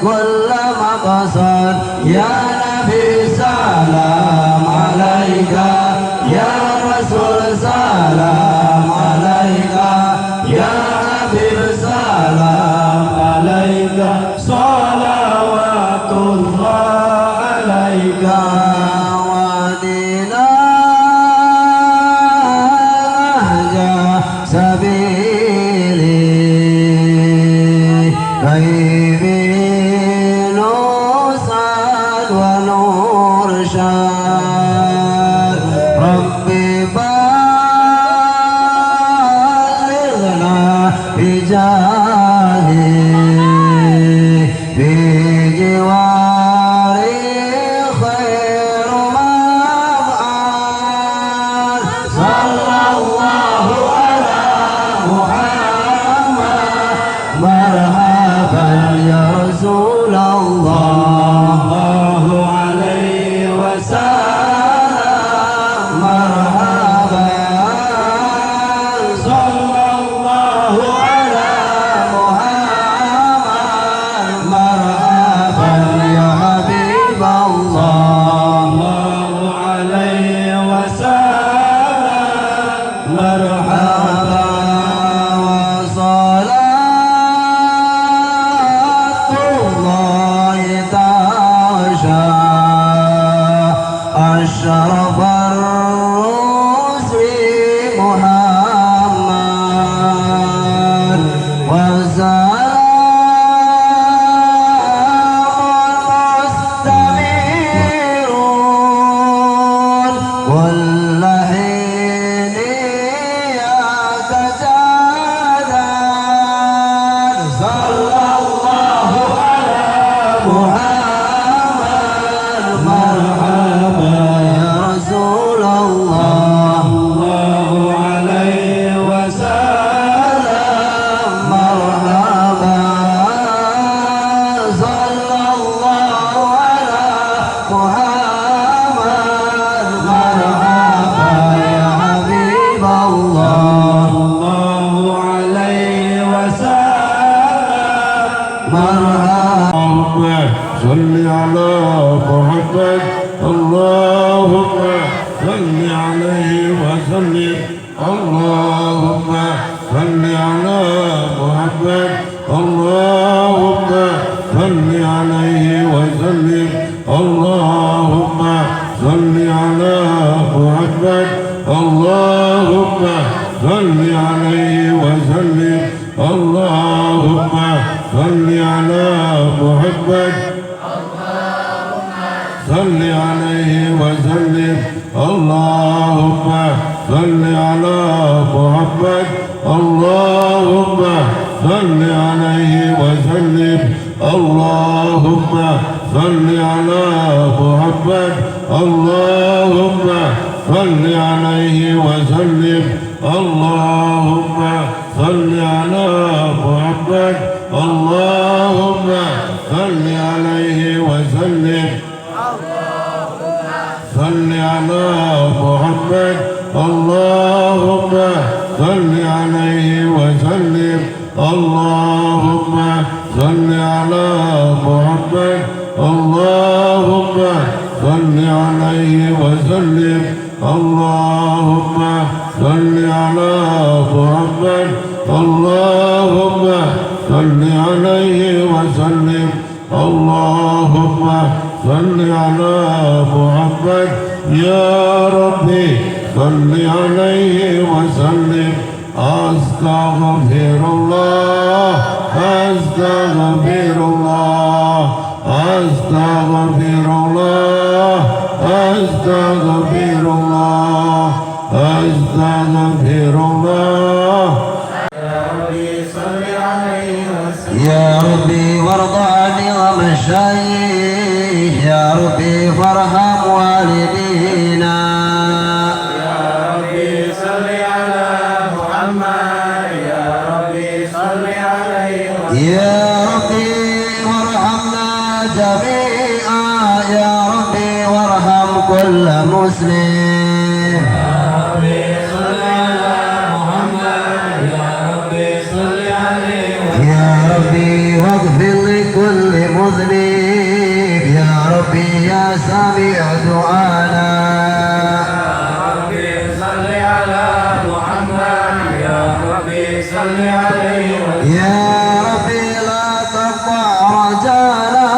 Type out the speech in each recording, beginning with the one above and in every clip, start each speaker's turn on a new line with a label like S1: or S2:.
S1: كل مقصد. يا نبي سلام عليك، يا رسول سلام عليك، يا حبيب سلام عليك،
S2: صلوات الله عليك.
S1: واهدنا نهج سبيلي كي به نسعد ونرشد. ربي بلغنا بجاهه في جواري خير مبعث. صلى الله على محمد. مرحبا يا رسول الله،
S2: الله عليه وسلم.
S1: مرحبا
S2: صلى الله
S1: على محمد. مرحبا يا حبيب الله،
S2: الله عليه وسلم.
S1: مرحبا. وصلاة الله تغشى أشرف الرسل محمد، وسلام المستمر كل حين يتجدد. صلى الله على محمد. مرحبا يا رسول الله،
S2: الله عليه وسلم.
S1: مرحبا. صلى الله على محمد. مرحبا يا حبيب الله،
S2: الله عليه وسلم.
S1: مرحبا.
S3: اللهم صل على محمد، اللهم صل عليه وسلم. اللهم صل على محمد، اللهم صل عليه وسلم. اللهم صل على محمد، اللهم صل عليه وسلم. اللهم صل على محمد، صل عليه وسلم. اللهم صل على محمد، اللهم صل عليه وسلم. اللهم صل على محمد، اللهم صل عليه وسلم. اللهم صل على محمد، اللهم صل عليه وسلم. صل على محمد، اللهم صل عليه وسلم. اللهم صل على محمد، اللهم صل عليه وسلم. اللهم صل على محمد، اللهم صل عليه وسلم. اللهم صل على محمد، يا ربي صل عليه وسلم. أستغفر الله، أستغفر الله، أستغفر الله، أستغفر الله، أستغفر الله.
S1: يا ربي وارض عن المشايخ، يا ربي فارحم والدينا.
S2: يا ربي صل على محمد، يا ربي صل عليه.
S1: يا ربي وارحمنا جميعا، يا ربي وارحم كل مسلم.
S2: يا ربي صل على محمد، يا ربي صل عليه.
S1: يا ربي واغفر لكل مذنب. يا ربي يا سميع دعانا.
S2: يا ربي صل على محمد، يا ربي صل عليه وسلم.
S1: يا ربي لا تقطع رجانا،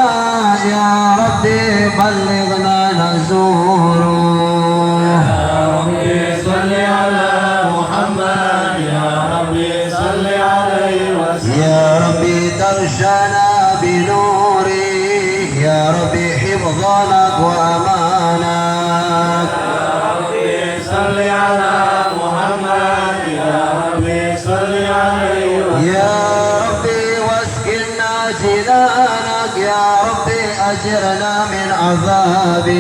S1: يا ربي بلغنا نزوره.
S2: يا ربي صل على محمد، يا ربي صل عليه وسلم.
S1: يا ربي تغشانا بنوري، يا ربي حفظنا وأمانك.
S2: يا ربي صل على محمد، يا ربي صل عليه وسلم.
S1: يا ربي واسكننا جنانك، يا ربي أجرنا من عذابك.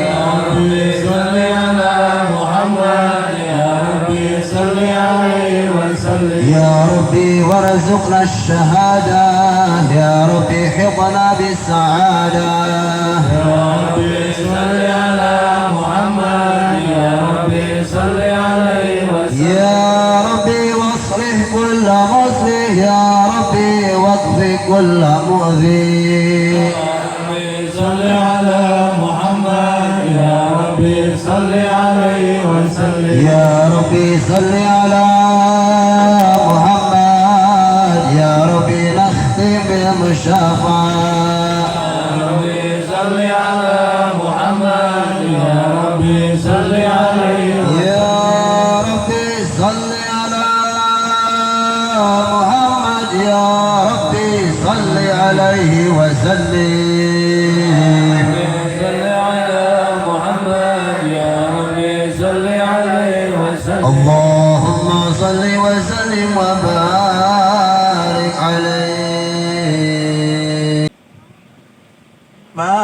S2: يا ربي صل على محمد، يا ربي صل عليه وسلم.
S1: يا ربي وارزقنا الشهادة، يا ربي حفظنا بالسعادة.
S2: يا ربي صل على محمد، يا ربي صل عليه وسلم.
S1: يا ربي واصلح كل مصلح، يا ربي واكف كل مؤذي.
S2: يا ربي صل على محمد، يا ربي صل عليه وسلم.
S1: يا ربي صل على محمد، يا ربي نختم بالمشافعة.
S2: يا ربي صل على محمد، يا ربي صل عليه وسلم.
S1: يا ربي صل على محمد، يا ربي صل عليه وسلم.
S2: صل على محمد، يا ربي صل عليه وسلم.
S1: اللهم صل وسلم وبارك عليه.
S4: ما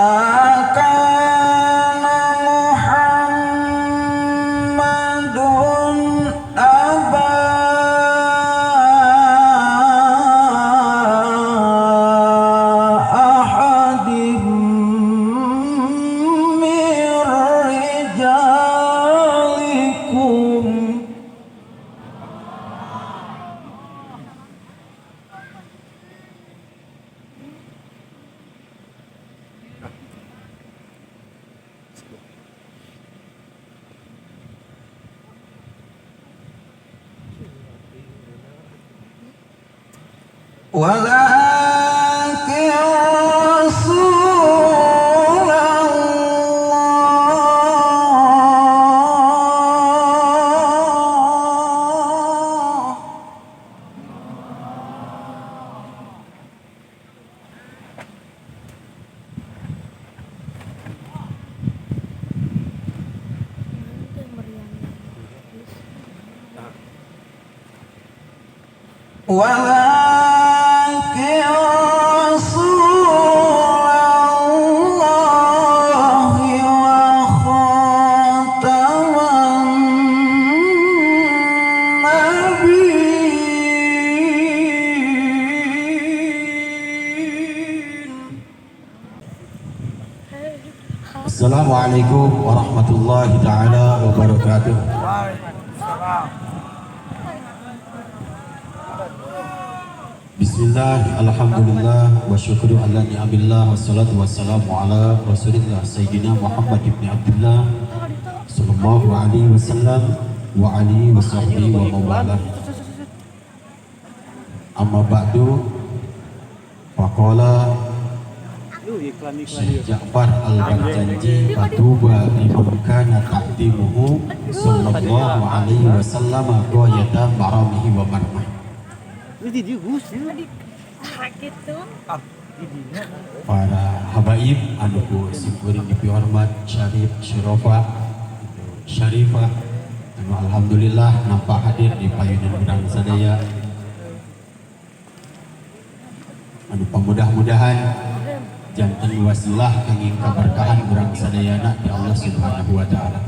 S4: كان محمد أبا أحد من رجالكم، ولكن رسول الله. ولكن رسول الله وخاتم النبيين.
S5: Assalamualaikum warahmatullahi taala wabarakatuh. Bismillah, alhamdulillah, wa syukru ala ni'amillah, wassalatu wassalamu ala rasulillah Sayyidina Muhammad ibn Abdullah sallallahu alaihi wasallam wa alihi wa sahbihi wa mawalah. Amma ba'du, faqala Syekh Ja'far Al-Barjanji, fatuba liman kana ta'dimuhu sallallahu alaihi wasallam ghayata maramihi wa marmah.
S6: Gitu.
S5: Para habaib anu ku simkuring dipihormat, Syarif, Syurofa, Syarifah anu alhamdulillah nampak hadir di payunan urang sadaya, anu pamudah-mudahan janten wasilah kanging kaberkahan urang sadayana di Allah Subhanahu wa taala.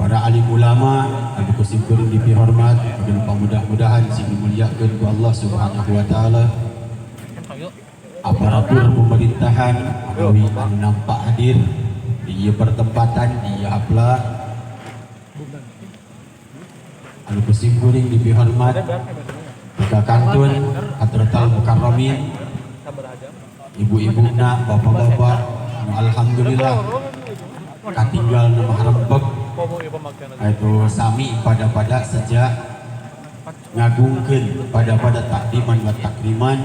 S5: Para alim ulama anu ku simkuring dipihormat, anu pamudah-mudahan sing dimuliakeun ku Allah Subhanahu wa taala. Aparatur pemerintahan anu anu nampak hadir di ieu pertempatan di ieu hapla, anu ku simkuring dipihormat, Kaka Kantun Hadratal Mukarramin, ibu-ibu na, bapak-bapak, alhamdulillah katinggal nu maharembeg itu sami pada-pada sejak ngagungkeun pada-pada takdiman wa takriman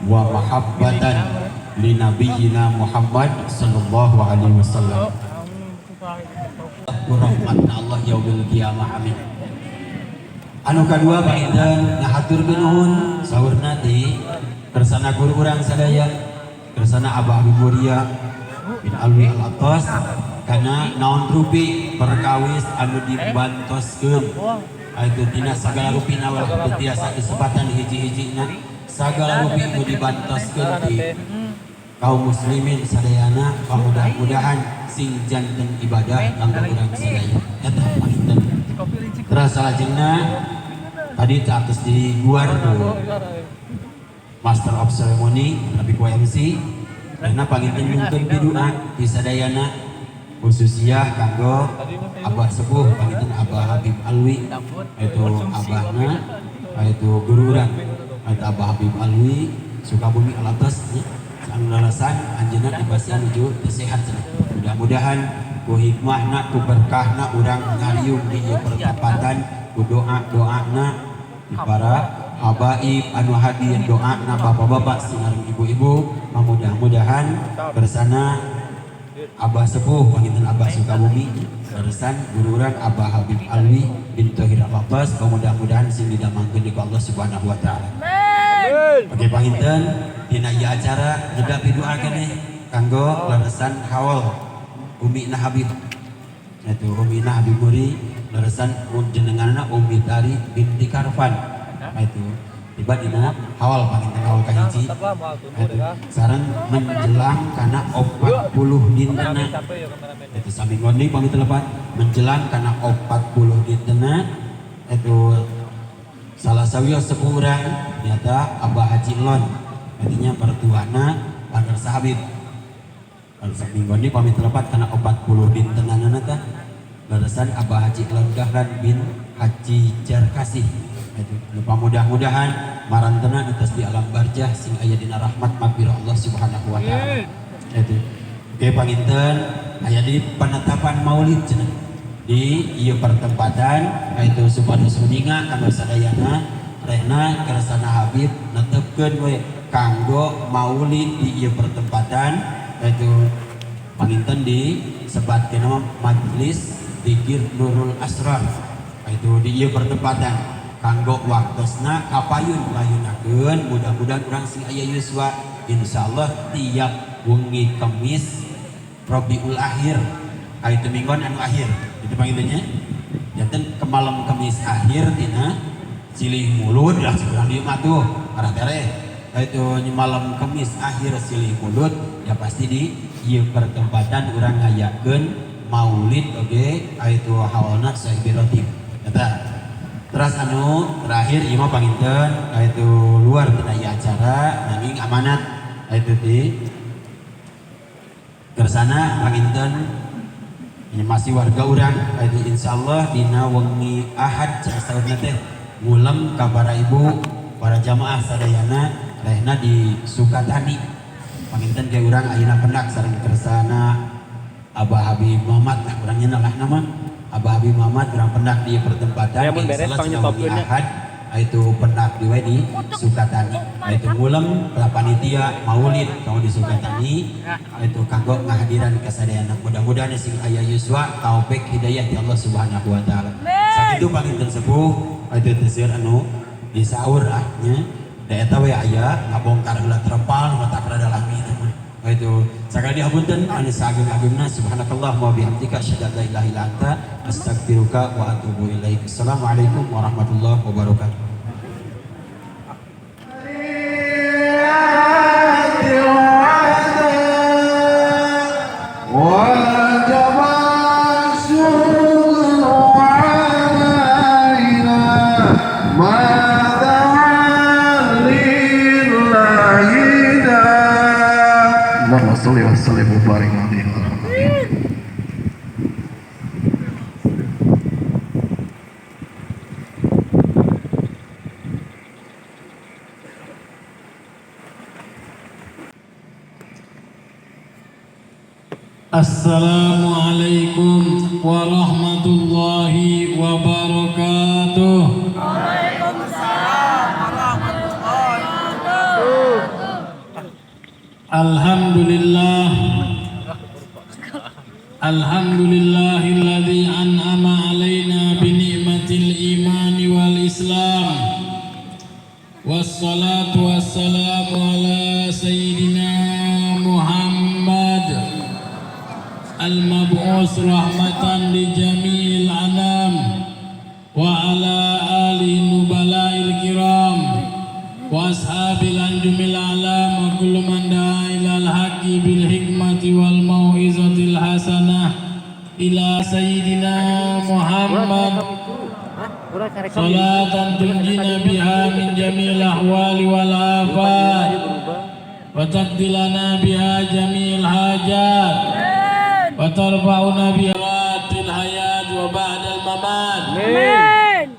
S5: wa mahabbatan li nabiyina Muhammad sallallahu alaihi wasallam. Rahmat Allah yaumil qiyamah, amin. Anu kadua panginten ngahaturkeun nuhun saurna ti kersana guru urang sadaya, kersana Abah Habib Muria bin Alwi Al-Attas kana naon rupi perkawis anu dibantoskeun itu tina sagala rupina we teu tiasa disebatan hiji-hijina, sagala rupi nu dibantoskeun ti kaum muslimin sadayana, mudah-mudahan sing janten ibadah kanggo urang sadaya. Eta panginten. Terus salajengna tadi atas di guar tuh Master of Ceremony tapi ku MC karena panginten nyungkeun pidua di sadayana khususnya kanggo Abah sepuh panginten Abah Habib Alwi itu abahna itu guru urang itu Abah Habib Alwi Sukabumi Alatas nya anu lalasan anjeunna dipasihan nuju teu sehat cenah. Mudah-mudahan ku hikmahna ku berkahna urang ngariung di ieu pertapatan ku doa-doana di para habaib anu hadir doana bapak-bapak sinareng ibu-ibu, mudah-mudahan bersana Abah sepuh panginten Abah Sukabumi barusan guru urang Abah Habib Alwi bin Thohir Al-Attas, mudah-mudahan sing didamangkeun di Allah Subhanahu wa taala. Oke panginten dina ieu acara jeda pidoa keneh kanggo lalesan haul Umi na Habib itu Umi na Habib Muri lalesan jenenganna Umi Tari binti Karvan itu tiba dina haul panginten haul kahiji itu sareng menjelang kana 40 dintena itu sami ngondi panginten lepat menjelang kana 40 dintena itu salah sawios sepuh urang nyata Abah Haji Lon artinya mertuana Pangersa Habib. Kalau saminggon ini pamit lepat karena 40 dintenanana tah lalesan Abah Haji Lon Dahlan bin Haji Jarkasih itu lupa mudah-mudahan marantena atas di alam barjah sing aya dina rahmat magfirah Allah Subhanahu wa taala. Itu oke panginten aya di penetapan maulid cenah di ieu pertempatan itu supados uninga kanggo sadayana rehna kersana Habib netepkeun we kanggo maulid di ieu pertempatan itu panginten di sebatkeun nama Majelis Dzikir Nurul Asrar itu di ieu pertempatan kanggo waktosna kapayun layunakeun mudah-mudahan urang sing aya yuswa insyaallah tiap wengi Kamis Rabiul Akhir itu minggon anu akhir itu pangintennya janten ke malam Kamis akhir tina silih mulut lah urang dieu mah tuh arah tereh itu malam Kamis akhir silih mulut ya pasti di ieu pertempatan urang ngayakeun maulid oge itu haulna Sahibi Rotib eta. Terus anu terakhir ieu mah panginten itu luar tina ieu acara nanging amanat itu di kersana panginten ini masih warga urang itu insyaallah dina wengi Ahad saurna teh ngulem ka para ibu para jamaah sadayana rehna di Sukatani panginten ke urang ayeuna pendak sareng kersana Abah Habib Muhammad lah urang nya lah nama Abah Habib Muhammad urang pendak di pertempatan
S6: Ya, mun beres
S5: insyaallah Ahad itu pendak di we di Sukatani itu ngulem para panitia maulid kau di Sukatani itu kanggo ngahadiran kasadayana mudah-mudahan sing aya yuswa taufik hidayah di Allah Subhanahu wa taala. Sakitu panginten sepuh itu teh seueur anu disaur ah nya da eta we aya ngabongkar heula terpal mata rada lami teh mah. Itu sakali hapunten anu saageng-agengna subhanakallah wa bihamdika asyhadu an la ilaha illa anta astaghfiruka wa atubu ilaik. Assalamualaikum warahmatullahi wabarakatuh.
S1: Allahumma sholli wa sallim wa barik alaihi.
S2: Assalamualaikum warahmatullahi wabarakatuh.
S4: Waalaikumsalam warahmatullahi wabarakatuh.
S2: Alhamdulillah. Alhamdulillahilladzi an'ama alaina bi ni'matil imani wal islam. Wassalatu wassalamu ala sayyidina Muhammad al-mab'us rahmatan li jami'il anam wa ala alihi nubala'il kiram wa ashabil anjumil a'lam wa kullu man da'a ilal haqqi bil hikmati wal mau'izatil hasanah ila sayyidina Muhammad salatan tunjina biha min jami'il ahwali wal afat wa taqdilana biha jami'il hajat wa tarfa'una biha fil hayat wa ba'dal mamat.
S4: Amin.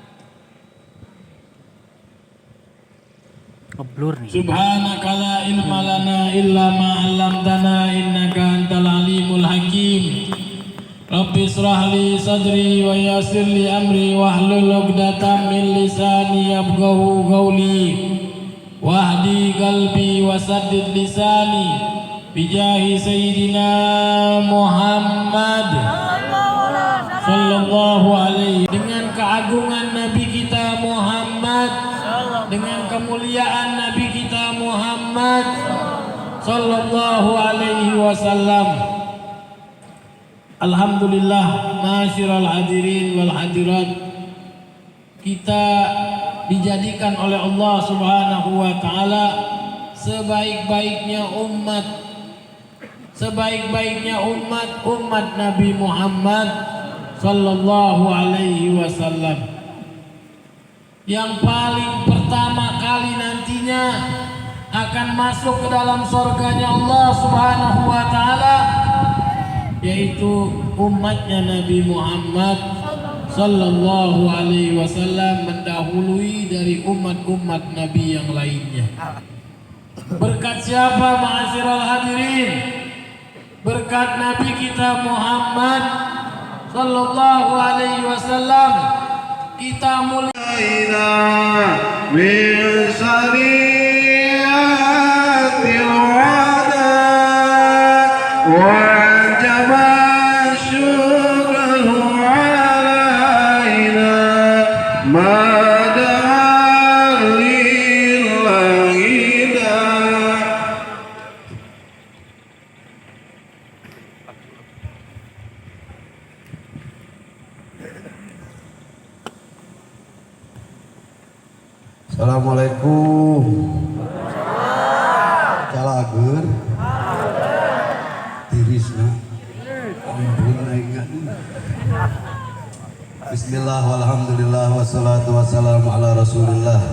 S6: Ngeblur nih.
S2: Subhanaka la ilma lana illa ma 'allamtana innaka antal alimul hakim. Rabbi israh li sadri wa yassir li amri wahlul 'uqdatam min lisani yafqahu qawli. Wahdi qalbi wa saddid lisani bijahi sayyidina Muhammad sallallahu alaihi, dengan keagungan Nabi kita Muhammad, dengan kemuliaan Nabi kita Muhammad sallallahu alaihi wasallam. Alhamdulillah, masyiral hadirin wal hadirat, kita dijadikan oleh Allah Subhanahu wa taala sebaik-baiknya umat, sebaik-baiknya umat, umat Nabi Muhammad sallallahu alaihi wasallam, yang paling pertama kali nantinya akan masuk ke dalam surganya Allah Subhanahu wa taala, yaitu umatnya Nabi Muhammad sallallahu alaihi wasallam, mendahului dari umat-umat Nabi yang lainnya. Berkat siapa, ma'asyiral hadirin? Berkat Nabi kita Muhammad sallallahu alaihi wasallam kita mulia.
S3: من ثنيات الوداع وجب الشكر علينا ما دعا لله داع.
S1: Assalamualaikum. Calageur. Tirisna. Ampun aing. Bismillah walhamdulillah wassalatu wassalamu ala Rasulillah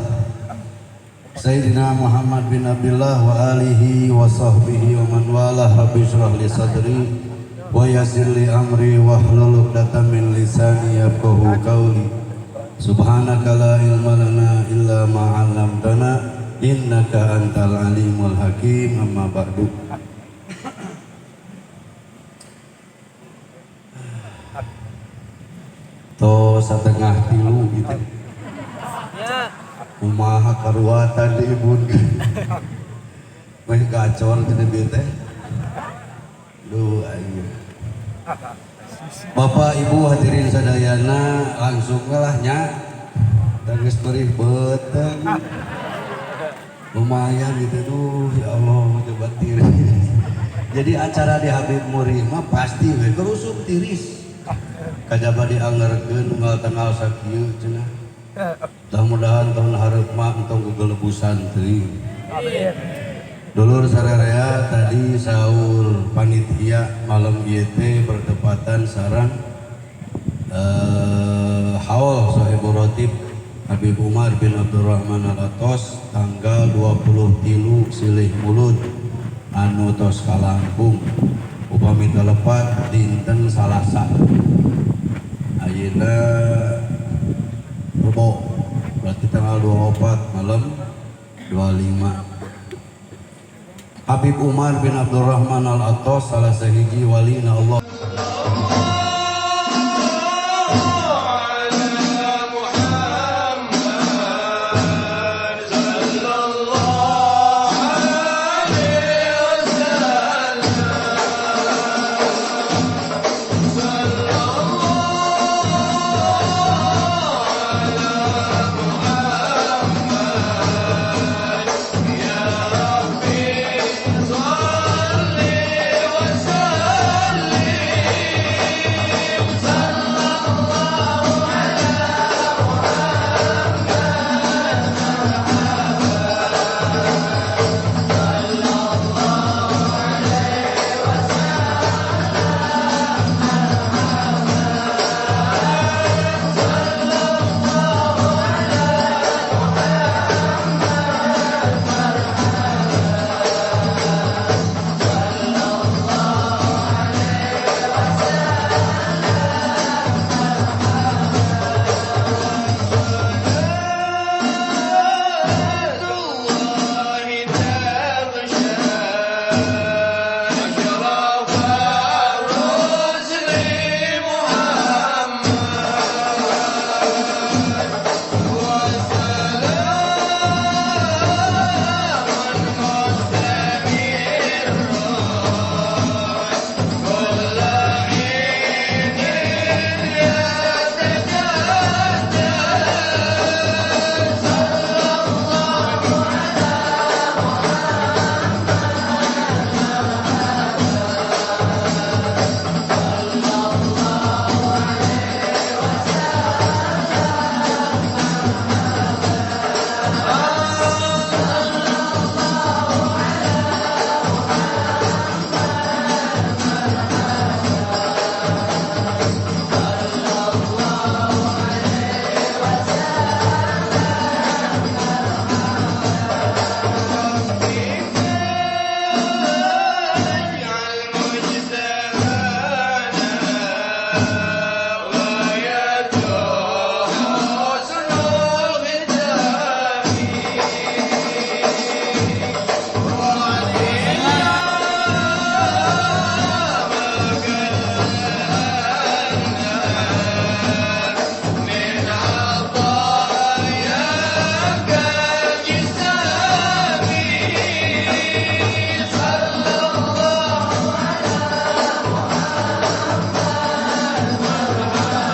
S1: Sayyidina Muhammad bin Abdullah wa alihi wa sahbihi wa man walah. Rabbi shrah li sadri wa yassir li amri wahlul 'uqdatam min lisani yafqahu qawli. Subhanaka la ilma lana illa ma 'allamtana innaka antal alimul hakim. Amma ba'du. To setengah tilu gitu. Kumaha karuatan di ibun. Meh gacor cenah bieu teh. Duh aing. Bapak Ibu hadirin sadayana, langsung lah nya. Geus perih beuteung. Lumayan gitu tuh, ya Allah, coba tiris. Jadi acara di Habib Muri mah pasti we kerusuk tiris. Kajaba dianggerkeun unggal tanggal sakieu cenah. Mudah-mudahan tahun hareup mah entong gegelebusan teuing. Dulur sarerea, tadi saur panitia malam ieu teh bertepatan sareng haul Sohibul Rotib Habib Umar bin Abdurrahman Al-Atos tanggal 23 Silih Mulud anu tos kalangkung, upami teu lepat dinten Salasa. Ayeuna Rebo, berarti tanggal 24 malam 25. Habib Umar bin Abdurrahman Al-Attas salah sahiji wali na Allah.